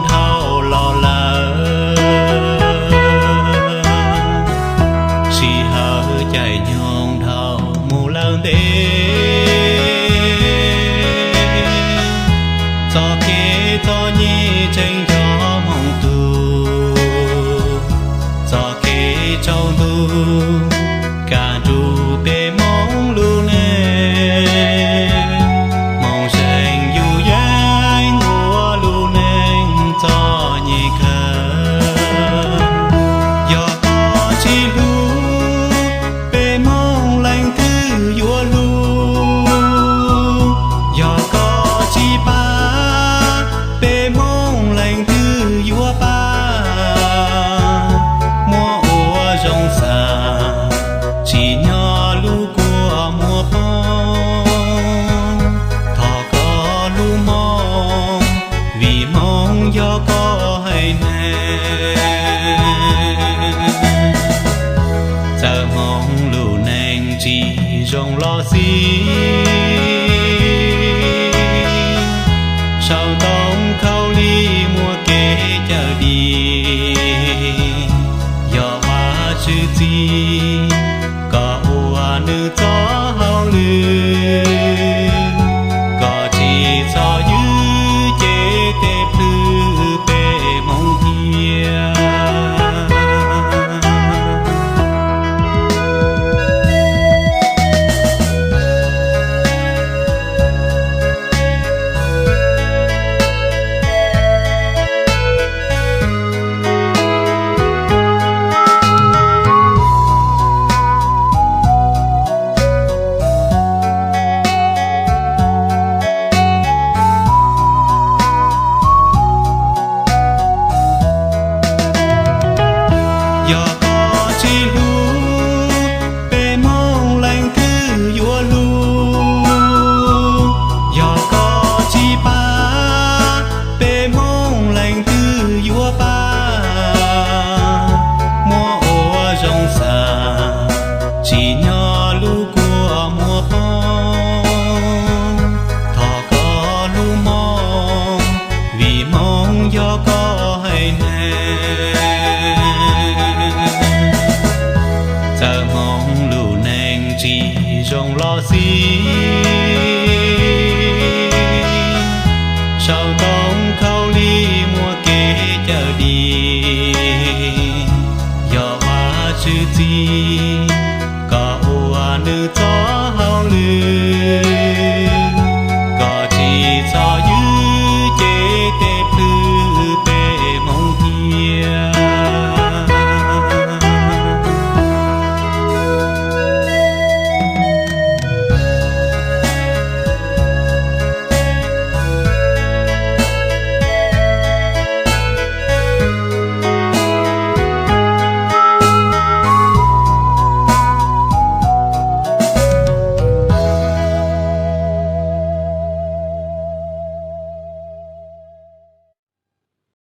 dhau los lawm, sij hawm caij nyoog dhau mus lawm ntev. Txoj kev txom nyem tseem nco hmoov tug, txoj kev tsaus ntuj kaj ntug peb Hmoob lub neej. Hmoob zeej yus yeej ua lub neej txom nyem kawg. Yog koj tsis hlub, peb Hmoob leej twg yuav hlub? Yog koj tsis pab, peb Hmoob leej twg yuav pab? Muab ua zoo xav, tsim nyog lub kua muag poob. Thov koj hlub Hmoob, vim Hmoob yog koj haiv neeg. Txawm Hmoob lub neej tsis zoo los xij, saum ntoo khaub lig muaj kev cawm dim. Yog Vajtswv txib, koj ua nws txoj hauj lwm, koj tsis txhob ywj cev tes plhwv peb Hmoob thiab. Yog koj tsis hlub, peb Hmoob leej twg yuav hlub? Yog koj tsis pab, peb Hmoob leej twg yuav pab? Muab ua zoo xav, tsim nyog lub kua muag poob. Thov koj hlub Hmoob, vim Hmoob yog koj haiv neeg.